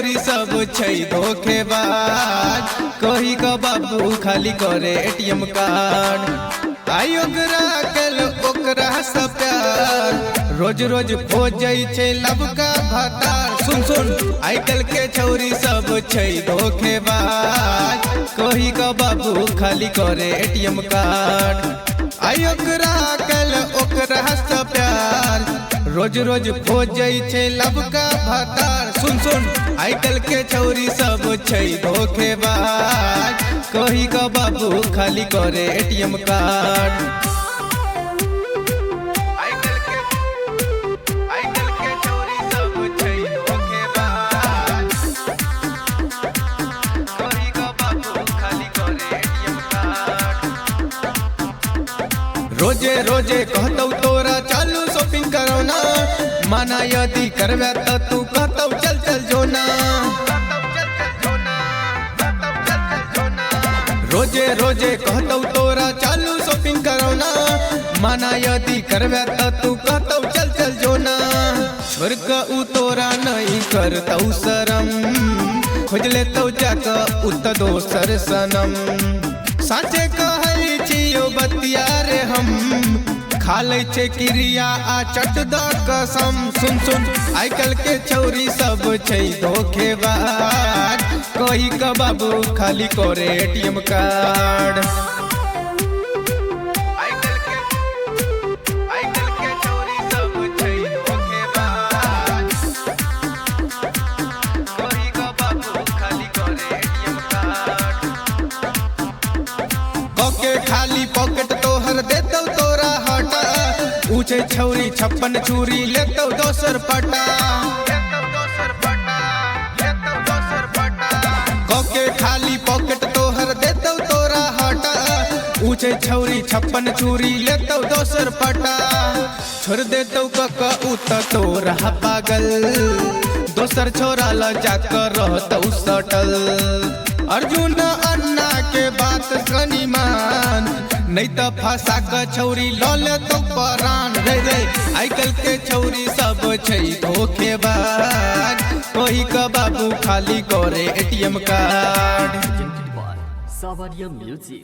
छौरी सब छै धोखेबाज, कही क बाबू खाली करे एटीएम कार्ड। आई ओकरा कल ओकरा से प्यार, रोज रोज खोजै छै लबका भातार। सुन सुन आइ काल्हि के छौरी सब छै धोखेबाज, कही क बाबू खाली करे एटीएम कार्ड। आई ओकरा कल ओकरा से प्यार, रोज रोज खोजै छै लबका भातार। सुन सुन आइ काल्हि के छौरी सब छै धोखेबाज, कही क बाबू खाली करे एटीएम कार्ड। आइ काल्हि के छौरी सब छै धोखेबाज, कही क बाबू खाली करे एटीएम कार्ड। रोजे रोजे कहतौ तोरा चालू शॉपिंग करो ना, माना यदि करबे त तू कहतौ चल चल जोना। रोजे रोजे कहतौ तोरा चालू शॉपिंग करो ना, माना यदि करबे त तू कहतौ चल चल जोना। छोड़ क उ तोरा नहीं करतौ शरम, खोज लेतौ जाक उ त दोसर सनम। साँचे कहै छियौ बतिया रे हम, खा लै छै क्रिया आ चट द कसम। सुन सुन आइ काल्हि के छौरी सब छै धोखेबाज, कही क बाबू खाली करे एटीएम कार्ड। आइ काल्हि के छौरी सब छै धोखेबाज, कही क बाबू खाली करे एटीएम कार्ड। कके खाली पॉकेट तोहर देतौ तोरा हटा, ऊँचे छौरी 56 छुरी लेतौ दोसर पटा। कके खाली पॉकेट तोहर देतौ तोरा हटा, ऊँचे छौरी 56 छुरी लेतौ दोसर पटा। छोड़ देतौ कक उ त तोरा पागल, दोसर छोरा ल जाक रहतौ सटल। अर्जुन अन्ना के बात कनी मान, नहीं त फंसा क छौरी ल लेतौ परान। रे रे आइ काल्हि के छौरी सब छै धोखेबाज, कही क बाबू खाली करे ATM card. Presented by Savaria Music.